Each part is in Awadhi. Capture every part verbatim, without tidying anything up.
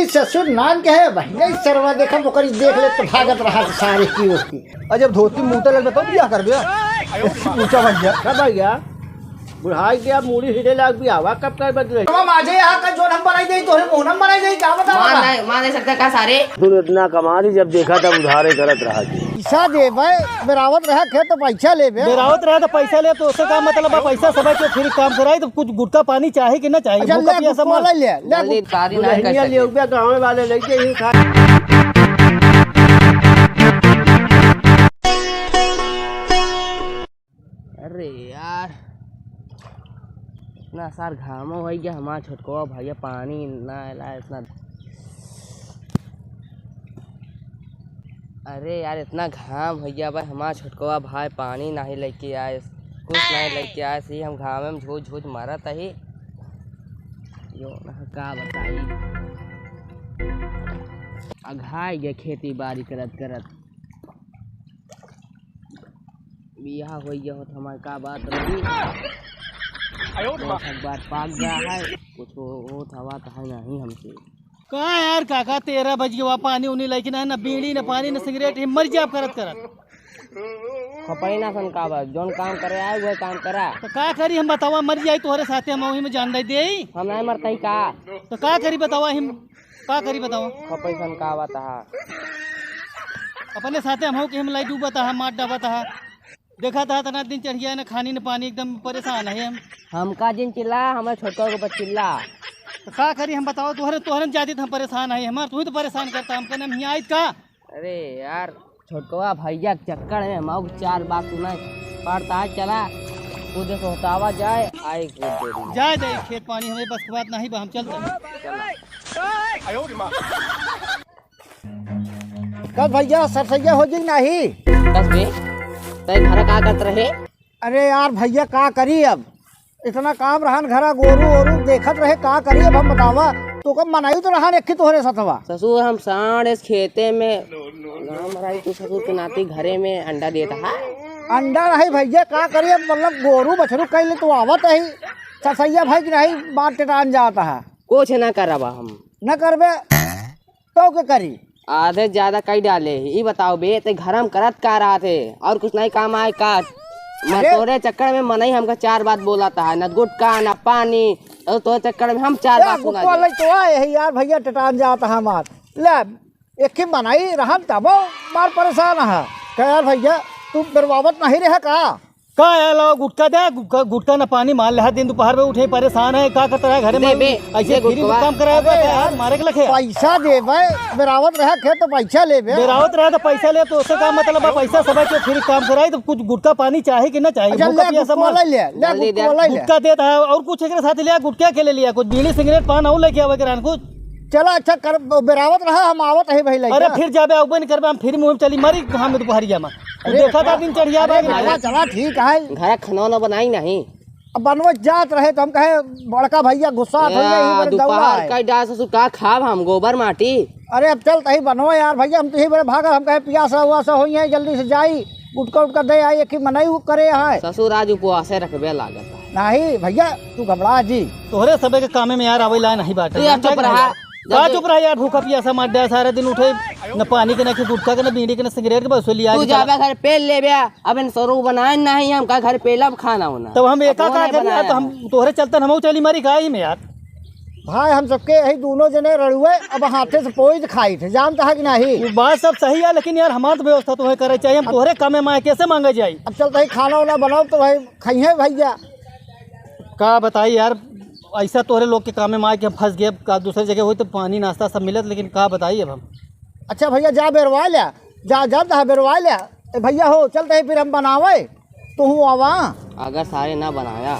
ससुर नान के है, वही नहीं सरवा देखा, ओकरी देख ले तो भागत रहा सारे की ओर की। अरे जब धोती मूते लगबे तब बियाह करबे। पूछा भैया। का भैया? बुढ़ाई के अब मूड़ी हिले लाग भी आवा, कब कर बदले? मामा, माजे यहाँ का जोन हम बनाई देई, तोहरे मुंह हम बनाई देई, का बता मार रहा? नहीं, मार नहीं सकता का सारे? तू इतना कमा ली, जब देखा तब उधारे करत रहा जी। पैसा देबे, बेरावत रहा खेत तो पैसा लेबे। बेरावत रहा तो पैसा ले, तो उससे का मतलब बा? पैसा सब के फिर काम कराई, तो कुछ गुटखा पानी चाही कि ना चाही? अच्छा, भूखा ले, पियासा गुटखा मार। ले, ले, ले, जल्दी गुटखा। तारी ना कर दुल्हनिया सके। ले उबे गाँव वाले लेके ही खा। अरे यार, इतना सार घामो होइ गया, हमार छोटकवा भैया पानी ना आइला इतना। अरे यार, इतना घाम होइ गया भाई, हमार छोटकवा भाई पानी नहीं लेके आए, कुछ नहीं लेके आए, सही हम घामे में झूझ झूझ मरत ही। यो ना का बताई, अघाई गए खेती बाड़ी करत करत। बियाह होइ गया होत हमार, का बात रही? आयो रे माँ। दस बार पाक गया है, कुछ हो-, होत हवा तो है नहीं हमसे। का यार काका, तेरह बज गया, पानी उनी लेके ना, ना बीड़ी, ना पानी, ना सिगरेट, ये मर जाब करत करत। खपई ना सन का बा, जौन काम करे आए, वह काम करा। तो का करी हम बतावा, मर जाई तोहरे साथे, हम वही में जान दे देई। हम नहीं मरता ही का? तो का करी बतावा हम? का करी बतावा? खपई सन का बात हा? अपने साथे हम हो कि हम लाई डूबत हा, मार डाबत हा। देखा था इतना दिन चढ़िया न खानी न पानी, एकदम परेशान है हम। हमका जिन चिल्ला, हमारे छोटका के ऊपर चिल्ला। तो का करी हम बतावा, तोहरे, तोहरे जाति तो हम परेशान है, हमार तू ही तो परेशान करता, हमका नाम हिया आइत का? अरे यार, छोटकवा भैया के चक्कर में मऊ चार बात सुनाई पड़ता है। चला, खुद सोहतावा जाए, आए खुद दे दी। जाए दे, खेत पानी हमें बस के बात नहीं बा, हम चलते हैं। चला। कब भैया, सरसैया हो जी नहीं? बस बे, तै घर का करत रहे? अरे यार भैया, का करी अब, इतना काम रहन घरा, गोरू ओरू देखत रहे, का करी अब हम बतावा। तो कब मनाई तो रहन एक ही तोहरे सथवा। ससुर, हम साढ़ इस खेते में, गाँव में रही तो ससुर के नाती घरे में अंडा देता है। अंडा नहीं भैया, का करी अब, मतलब गोरू बछरू कैले तो आवत ही, ससैया भाई की नहीं बात टेटान जाता है। कुछ ना करबा हम। न करबे? तो के करी? आधे ज्यादा कई डाले ही। ई बताओ बे, ते घर में करत का रहा थे? और कुछ नहीं काम आए का? अरे! तोरे चक्कर में मनई हमका चार बात बोलत है, न गुटखा, न पानी, और तोरे चक्कर में हम चार ए, बात सुना गुटखा दे। ले तो आए है यार भैया, टटान जात है हमार। ले, एक ही मनई रहन तबो मार परेशान है। कह यार भैया, तू बेरवावत नहीं रहे का? का है लो गुटखा दे, गुटखा, गुटखा ना पानी मार ले, हर दिन दोपहर में उठे परेशान है, का करता है घरे दे में? बे, ऐसे दे फ्री में गुटखा। काम कराया अरे था यार, यार, मारे के लखे। पैसा देबे, बेरावत रहे खेत तो पैसा लेबे। बेरावत रहे तो पैसा ले, तो उससे का मतलब है? पैसा सब के फ्री काम कराई, तो कुछ गुटखा पानी चाही कि ना चाही? अच्छा, भूखा ले पियासा गुटखा मार। ले ले, ले जल्दी दे। गुटखा ले ले। गुटखा देता है और कुछ एकरे साथ लिया, गुटखा के ले लिया, कुछ बीड़ी सिगरेट पान और लेके आवे के रहन कुछ। चला अच्छा कर, बेरावत रहा, हम आवत है भाई लइका। अरे फिर जाबे, आउबे नहीं करबे, हम फिर मुँह में चली मारी, हम दोपहरिया में। अरे, देखा था दिन चढ़िया अरे, बा। चला, चला, ठीक है। घर खाना वाना बनाई नहीं। अब बनवे जात रहे तो हम कहे, बड़का भैया गुस्सा तो या, यही बड़े दौड़ा दोपहर है। का डाल ससुर का खाब हम, गोबर माटी। अरे, अब चल तही बनवे यार भैया, हम तो यही बड़े भागल, हम कहे पियासा उआसा होई है, जल्दी से जाई, गुटका उटका दे आई, एक ही मनई उ करे है। ससुर आज उपवासे रखबे लागत है। नहीं भैया, तू घबरा जी। तोहरे सबे के कामे में यार आवे ला नहीं बाटे। तू यार चुप रहा। का चुप रहा यार, भूखा पियासा मार दे, सारा दिन उठे, न पानी के, न के गुटखा के, न बीड़ी के, न सिगरेट के, बस लिया तू के चला। जाबे घर पेल लेबे, अब इन सरू बनाए नहीं, हम का घर पेलब खाना होना। तब हम एका अब वो का नहीं करी यार, तो बनाया हम है। तोहरे चलते हम चली मारी का ही में यार। भाई हम सबके यही दोनों जने रड़ुए, अब हाथे से पोई तो खाई थे, जानता है कि नहीं? वो बात सब सही है, लेकिन यार हमार तो व्यवस्था तो है करे चाहिए, हम अब तोहरे कामे माए कैसे मांगे जाई? अब चलते ही खाना वाना बनाओ तो भाई खाइए भैया। का बताई यार, ऐसा तोहरे लोग के कामे में आके फंस गए। का दूसरे जगह होई तो पानी नाश्ता सब मिलत, लेकिन का बताई अब हम। अच्छा भैया, जा बेरवा ले, जा, जा, जा बेरवा ले। ए भैया हो, चलते हैं फिर हम बनावे, तो हूँ आवा। अगर सारे ना बनाया,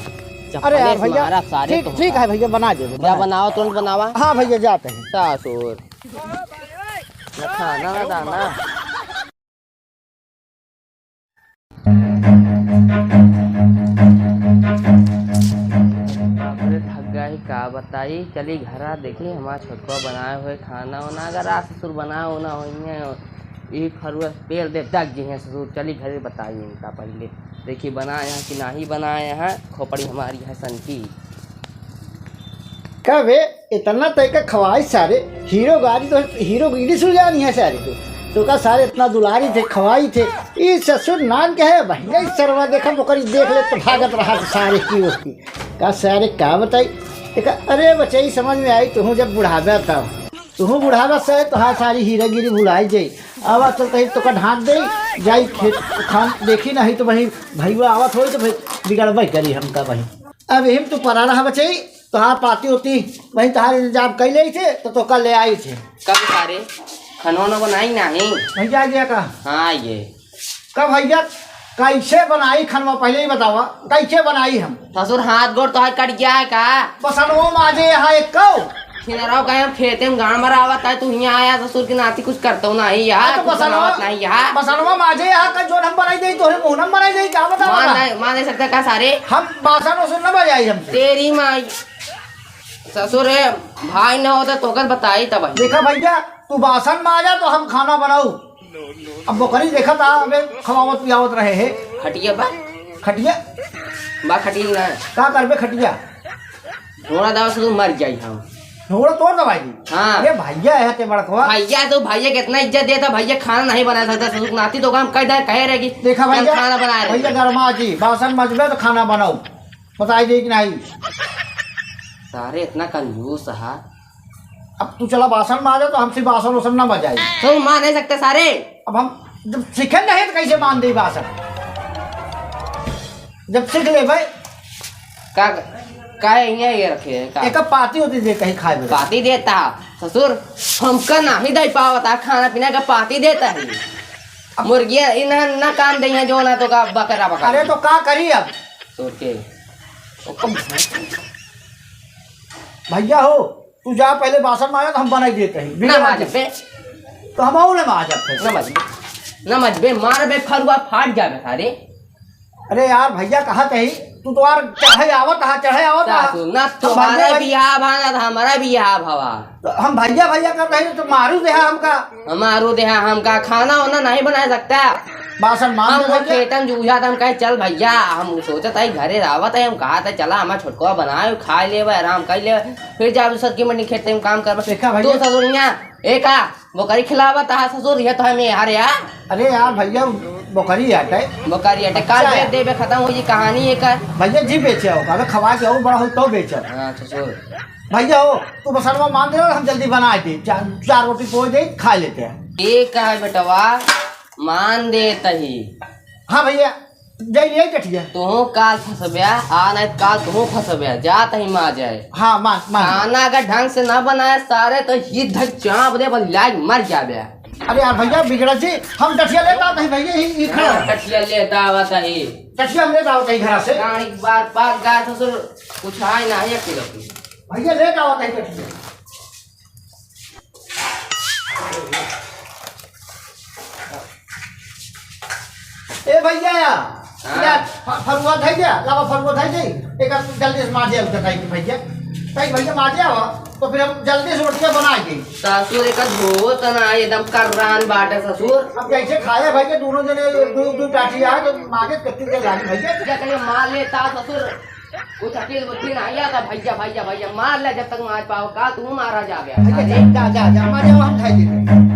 अरे यार चप्पले से भैया, मारा सारे ठीक, तो ठीक होता। है भैया, बना दे, जा बना दे। बनाओ, तुरंत बनावा। हाँ भैया, जाते हैं। सासुर। ना खाना, ना दाना। बाप रे, थक गया ही, का बताई। चली घरा, देखी हमार छोटका बनाए हुए खाना वाना, अगर आज ससुर बनाए होना होइए, ई फरुआ पेल दे, दग जी हैं ससुर। चली घरे बताई इनका पहले, देखी बनाए हैं कि नहीं बनाए हैं। खोपड़ी हमारी है सनकी। का बे, इतना तय का खवाई सारे, हीरो गाड़ी तो, हीरो गिरी सुजानी है सारे तो। तो का सारे इतना दुलारी थे, खवाई थे। ई ससुर नान के है, भैया ई सरवा देखा, ओकरी देख ले तो भागत रहा सारे की ओर की। का सारे का बताई? देखा, अरे बचई समझ में आई, तुहूँ जब बुढ़ाबे तब। तुहूँ बुढ़ाबे से तो हाँ सारी हीरो गिरी भुलाई जाई। आवा चल तही तो का ढांक दे, जाई खेत खान देखी नहीं तो वही भैया आवत होई तो फिर बिगड़बे करी हमका वही। अब हिम तू परा रहा बचई, तोहार पाती होती, वहीं तोहार इंतजाम कई लेई थे, तो तोका ले आई थे। कब सारे? खाना वाना बनाई नाही? भैया आ गया का? हाँ, ये। का भैया, कैसे बनाई खनवा, पहले ही बतावा, कैसे बनाई हम? ससुर, हाथ गोड़ तोहार कट गया है का? बसनवा माजे यहाँ एक कौ। छिनराव कहे हम खेते में गाड़ मरावत है, तू हियाँ आया ससुर के नाती कुछ करतौ नाही यहाँ, हाँ, तो कुछ बसनवा, बनावत नाही यहाँ। बसनवा माजे यहाँ का जोन हम बनाई देई, तोहरे मुँह न बनाई देई, का बतावा मान ना? नहीं, मान नहीं सकता का सारे? हम बासन उसन न बजाई हमसे। तेरी माई। ससुर, भाई न होता तो कल बताई तब। देखा भैया, तू बासन माजा तो हम खाना बनाऊ। अब बोकरी देखा था, अबे खवावत पियावत रहे है। खटिया बा? खटिया? बा खटिया ना। का करबे खटिया? ढोड़ा दवा से तू मर जाई हम। ढोड़ा तोड़ दवाई दी? हाँ। अरे भैया है ते बड़कवा। भैया तो भैया कितना इज्जत देता, भैया खाना नहीं बना सकता, ससुर नाती तो हम कह दे, कहे रहे कि देखा चल भैया, खाना बना रहे। भैया गरमा जी, बासन मजबे तो खाना बनाऊ। बताई दे कि नहीं? सारे इतना कंजूस हा। अब तू चला बासन माजा तो हमसे बासन उसन ना बजाई। तो मान नहीं सकते सारे। अब हम जब सीखे नहीं तो कैसे मान दे बासन? जब सीख ले भाई। का, का यहाँ ये रखे हैं का? एक पाती होती दे कहीं खाए में। पाती देता ससुर, हमका नहीं दे पावता खाना पीना का पाती देता है। मुर्गिया इन्हें ना काम दे हैं जो ना तो का बकरा बकरा। अरे तो का करी अब? ससुर के। भैया हो, तू जा पहले बासन माजा तो हम बनाई देते हैं। ना माजबे। तो हम और ना माजब फिर। ना माजबे। ना माजबे, मारबे फरुआ फाट जाबे सारे। अरे यार भैया कहत ही, तू तो यार चढ़े आवत हा, चढ़े आवत हा। सासू, ना हम तोहरा भैया भाई बियाह भा, ना हमारा बियाह भवा। तो हम भैया भैया कर रहे तो मारू देहा हमका। हमारो देहा हमका खाना वाना नहीं बना सकता। बासन मान हम दे वो भैया। खेतन जूझा था, हम कहे, "चल भैया," हम सोचत है घरे आवत है, हम कहा था, "चला हमार छोटकवा बनाए, खाए लेवे, आराम कर लेवे, फिर जाबे सर की मंडी खेते में काम करबे।" देखा भैया। तू ससुरिया, ए का, बोकरी खिलावत हा ससुर, ये तो हमें यार यार। अरे यार भैया, बोकरी हटे। बोकरी हटे, काल अच्छा बेच है। देबे, खत्म हो जी कहानी एकर। भैया जी बेचे हो, अबे खवा के हो, बड़ा हो तो बेचे। हाँ ससुर। भैया हो, तू बसनवा मान दे, हम जल्दी बना दे, चार, चार रोटी पोए दे, खा लेते हैं। ठीक है बेटवा, मान देत ही। हाँ भैया, जाई ले टठिया। तुहू काल फंसब्या, आ नहीं काल तुहू फंसब्या, जात ही माँ जाए। हाँ, मान, मान। खाना अगर ढंग से ना बनाए सारे तो ही धक चाप दे, बस लाग मर जाबे। अरे यार भैया, बिगड़ा जी, हम टठिया लेता नहीं भैया, ही, ही खड़ा। टठिया लेता आवत ही। टठिया हम लेता आवत ही घर से। ना, एक बार पाक गाय ससुर कुछ आए ना, एक किलो की। भैया लेता आवत ही टठिया। ए भैया या, हाँ। या, फ-, फरुआ धइ जा, लावा फरुआ धइ दे, एक जल्दी से माजे उनका ताई के भैया। ताई भैया माजे आवा, तो फिर हम जल्दी से रोटियां बना दे। ससुर एक धोत ना, एकदम कर्रान बाटे ससुर। अब कैसे खाए भैया, दोनों जने दो, दो टाटी आ, तो माजे कितनी देर लागी भैया? भैया कहीं मार लेता ससुर। कुछ अकेल बुद्धि ना आया था, भैया, भैया, भैया, मार ले जब तक मार पाओ का, तू मारा जा गया। अच्छा, जा, जा, जा, जा, मार जाओ, हम खाई देते।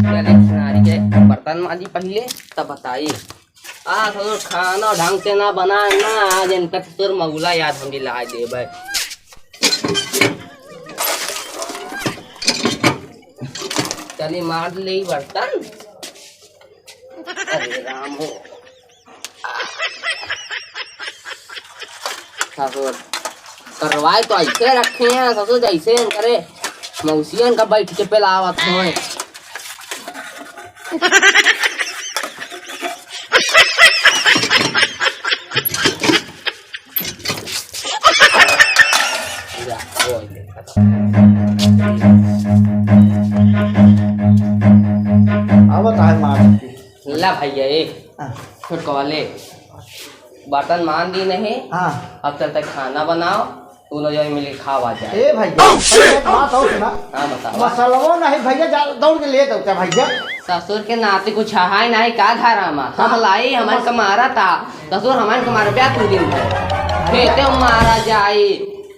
चले, नारी के बर्तन माजी पहिले, तब बताई। आ, ससुर खाना ढंग से ना बनाए ना, आज इनका ससुर मगुला याद हम दिला देबे। चली, मार ले ई बर्तन। अरे राम हो। ससुर, करवाए तो ऐसे रखे हैं ससुर, जैसे हम करे मौसियन का बैठ के पिलावत होए। आवत है मार के। ला भैया, ए, हाँ। छोटकवा ले, बर्तन मान दी नहीं। हाँ। अब चलते खाना बनाओ, तू लोग जो मिली खावा जाए। ए भैया, oh, shit! एक बात और सुना। हाँ, बताओ। मसलवो नहीं भैया, जा, दौड़ के ले दो क्या भैया? ससुर के नाती कुछ हाय नहीं का घर आमा? हम हाँ। लाई, हमारे मस- का मारा था। ससुर हमारे का मारा ब्याह तू दिन भर। खेते में मारा जाए।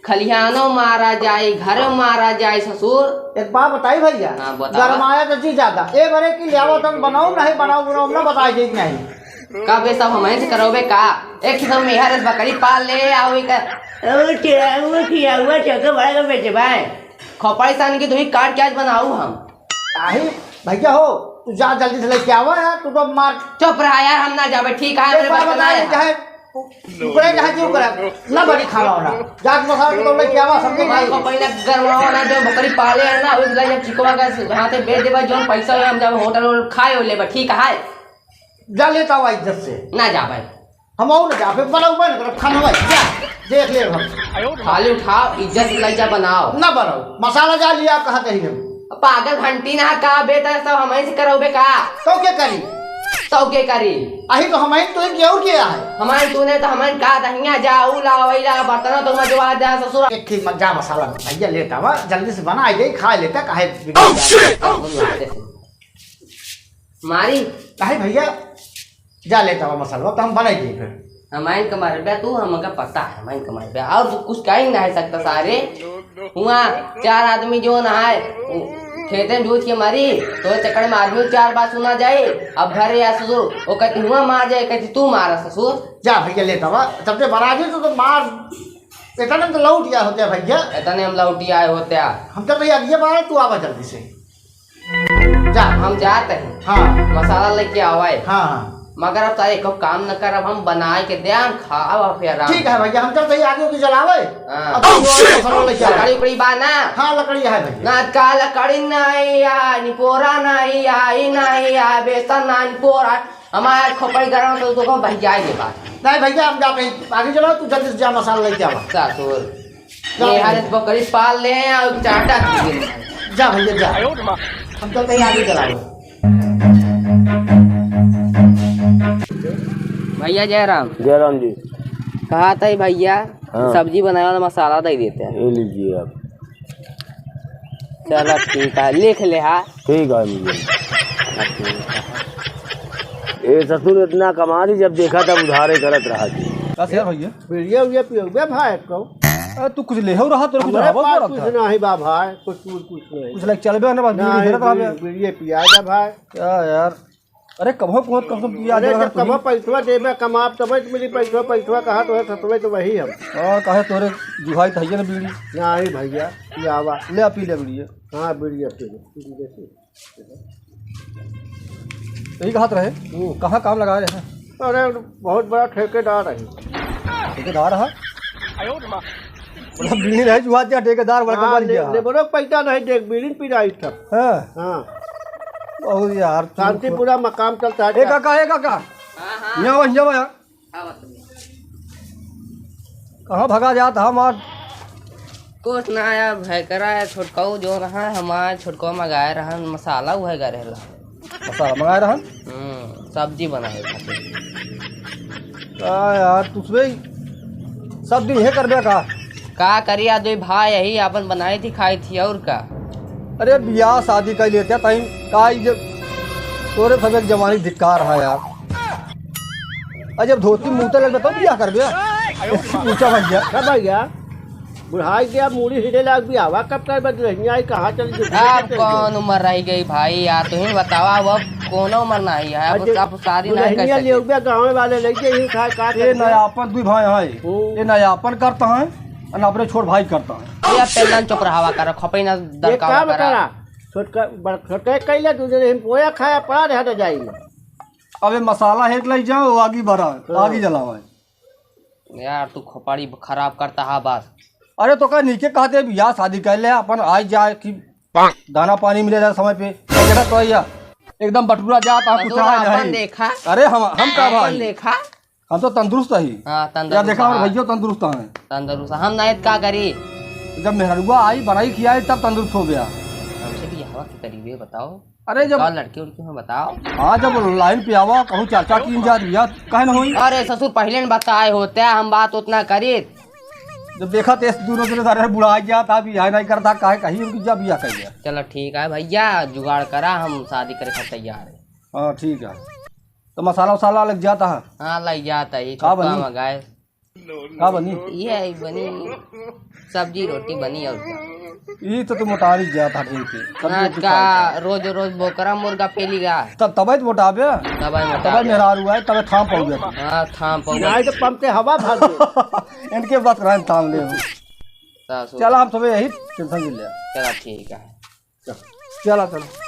खलिहानो मारा जाई, घरो मारा जाई ससुर। एक बात बताई भइया, हाँ, बतावा। गरमाया तो जी ज्यादा। ए बरे की लियावा तुम बनाओ, नहीं बनाओ, बनाओ, ना बताई जी नहीं। का बे, सब हमहीं से करौबे का? एक किस्म मेहर बकरी पाल ले आओ, एक वो खिया, वो खिया, वो चोको बड़ा का बेचे भाई। खोपड़ी सान की धुई काट के आज बनाऊ हम। काहे? भइया हो, तू जा जल्दी से लेके आवा यार, तू तो मार। चुप रहा यार, हम ना जाबे, ठीक है, एक मेरे बात बस ना बता, है। चाहे टुकड़े चाहे क्यों करे, ना बड़ी खाना होना। जा तू मसाला को लेके आवा, समझे भाई? को पहले गरमावा ना, जो बकरी पाले है ना, उस गाय जब चिकवा का हाथे बेच देबा, जो पैसा हो, हम जाबे होटल वोटल खाए हो लेबा, ठीक है? जा लेता हुआ इज्जत से। ना जाबे। हम और ना जाबे, बनाओ बन कर खाना भाई, जा, देख ले हम। खाली उठाओ, इज्जत से लइका बनाओ। ना बनाओ, मसाला जा लिया, कहा कहीं हम। पागल घंटी ना का बेटा, सब हमहीं से करौबे का? तो के करी? तो के करी? अही तो हमहीं तो एक और किया है। हमहीं तूने तो हमहीं का दहिया जा, ऊ ला, वही ला, बर्तन तो मजवा दे ससुर। एक ठीक मत जा मसाला, भइया लेता हुआ, जल्दी से बना दे, खा लेता, काहे बिगड़ जाता? मारी। काहे भइया? जा लेता हुआ मसलवा, तो हम बनाई दे फिर। हमाइन के मरबे तू, हमका पता है, हमाइन के मरबे। और तू कुछ कहीं नहीं सकता सारे। हुआ चार आदमी जो नहाए, उ खेते में जूझ के मरी, तो चक्कर में आदमी चार बात सुना जाए। अब घर या ससुर, वो कहती हुआ मार जाए, कहती तू मारा ससुर। जा भइया लेता हुआ, तब से बना दी तो, तो मार, इतने में तो लौट गया होते भइया। इतने हम लौट आए होते। हम तो भइया अगले बार तू आवा जल्दी से। जा। हम जात हैं। हाँ। मसाला लेके आवा है। हाँ, हाँ। मगर अब तारे एको काम न करब, हम बनाए के दे, हम खाब, हम फिर आराम। ठीक है भइया, हम चलते ही आगे की जलावे। हाँ। अब तुम लोग मसाला लेके आओ। लकड़ी उकड़ी बा ना? हाँ, लकड़ी है भइया। ना का लकड़ी नहीं आ, निपोरा नहीं आ, ई नहीं आ, बेसन ना, निपोरा। हमारे खोपड़ी गरम तो तुमको भैया ही बात। नहीं भइया, हम जाते हैं, आगे जलाओ, तू जल्दी से जा, मसाला लेके आवा। ससुर। जा ये भइया। हर बकरी पाल ले हैं और चाटा पी ले हैं। जा भइया, जा। हम तो तैयारी कराओ। भइया जयराम। जयराम जी। कहा था भइया, हाँ। सब्जी बनावे वाला मसाला दे देते हैं। ये लीजिए आप। चला ठीक है, लिख ले हा। ठीक है भइया। हाँ, ठीक है। ए ससुर इतना कमा ली, जब देखा तब उधारे करत रहा जी। बस यार भइया। बीड़िया उड़िया पियोगे भाई को? अरे तू कुछ लेहो रहा, तोरे कुछ हमरे रहबो पास करत कुछ था। नहीं बा भाई, कुछ, कुछ, कुछ नहीं। कुछ लाइक चलबे ना बा, बीड़ी नहीं, घेरत रहबे। बीड़ी, बीड़िए पिया जा भाई। क्या यार? अरे कबो कौन कसम पिया अरे जा जब कबो पैसवा देबे कमाब तबे तो मिली पैसवा, पैसवा कहा तो है सतवे तो वही हम। हाँ, कहे तोरे जुहाई तो है ना बीड़ी। नहीं भइया, पियावा। ले आ पी ले बीड़ी। हाँ, बीड़िया पी ले, पी ले। यही कहत रहे, हम्म। कहाँ काम लगाए रहे? अरे, बहुत बड़ा ठेकेदार है। ठेकेदार है? मतलब, बीड़ी नहीं जुआ दिया, ठेकेदार बड़ा हाँ, बन ले-, गया। लेबरो पैसा नहीं दे, बीड़ी पी रहा था। हाँ। हाँ। बहुत यार, तू शांतिपुरा मकाम चलता है ए क्या? काका, ए काका। हाँ, हाँ। यहाँ आवा, यहाँ आवा यार। कहाँ भगा जात ह हमार? कुछ ना आया, भय करा है, छोटकऊ जो रहा है, हमार छोटकऊ मंगाए रहन, मसाला उहे करे ला। मसाला मंगाए रहन? हम्म, सब्जी बनाए खातिर। का यार, तू सुबह सब दिन इहे करबे का? का करी, आ दुई भाई यही आपन बनाई थी, खाई थी, और का? अरे, बियाह शादी कर लेते तहीं, का ई जब तोरे सब एक जवानी धिक्कार है यार। अरे जब धोती मूते लगबे तब बियाह करबे। पूछा भइया। का भइया? बुढ़ाई गया, मूड़ी हिले लाग भी आवा, कब कर बदले हिया आई, कहाँ चल गई? अब कौन उम्र रह गई भाई यार, तुम ही बतावा, अब कौन उम्र नहीं है, अब अरे अब शादी नहीं कर दुल्हनिया सके। ले गया गाँव वाले ले गए, ही उठाए का ए करते हैं? नयापन दुई भाई हैं, हम्म। ये नयापन करता है और अपने छोट भाई करता है। ये अब पेंदन चुप रहावा करो, खपई ना एक दरकावा काम करा। करा, छोटका, बड़-, छोटका कैले दूसरे दिन पोया खाया पड़ा रहा तो जाई ना। अबे मसाला हेत लई जाओ, वो आगी भरा, हाँ। आगी जलावा है। यार, तू खोपड़ी खराब करता है बस। अरे, तो का नीचे कहते, बियाह शादी कर ले, अपन आ जाए कि दाना पानी मिले जाए समय पे। देखा तो या, एकदम बटूरा जात, हाँ, कुछ तो रहा अपन नहीं। देखा। अरे, हम, हम का अपन भाई? देखा। हम तो तंदुरुस्त ही। हाँ, तंदुरुस्त, या देखा, और हाँ। भैया तंदुरुस्त हैं। तंदुरुस्त, हम नहीं तो का करी? जब मेहरुआ आई, बनाई, खियाई, तब तंदुरुस्त हो गया। हमसे भी हवा के करीबे बताओ। अरे जब का लड़की उड़की में बताओ। हाँ, जब लाइन पे आवा, कहूँ चर्चा की जात भैया, कहे न होई। अरे ससुर, पहले न बताए होते, हम बात उतना करीत। जब देखा तो इस दूनों के सारे बुढ़ा गया था, बियाह नहीं करता, काहे कहीं उनकी जब बियाह कर गया। चलो ठीक है भैया, जुगाड़ करा, हम शादी करे खातिर तैयार है। हाँ, ठीक है। तो मसाला वसाला लग जाता है? हाँ, लग जाता है, ये का छोटका बनी? मंगाए। का बनी? ये है बनी, सब्जी रोटी बनी और का। ई तो तू मोटारी जात हटे के। सब्जी आज रोटी का खाए के। रोज रोज बोकरा मुर्गा पेली गा। तब तबे तो मोटाबे। तबे मोटाबे। तबे मेहरारू आए, तबे थाम पाओगे। हाँ, थाम पाओगे। नहीं तो पंप के हवा भाग गई। इनके बात रहन थाम ले। सासू। चला हम सबे यही टेंशन ले ले। चला ठीक है। चला, चला।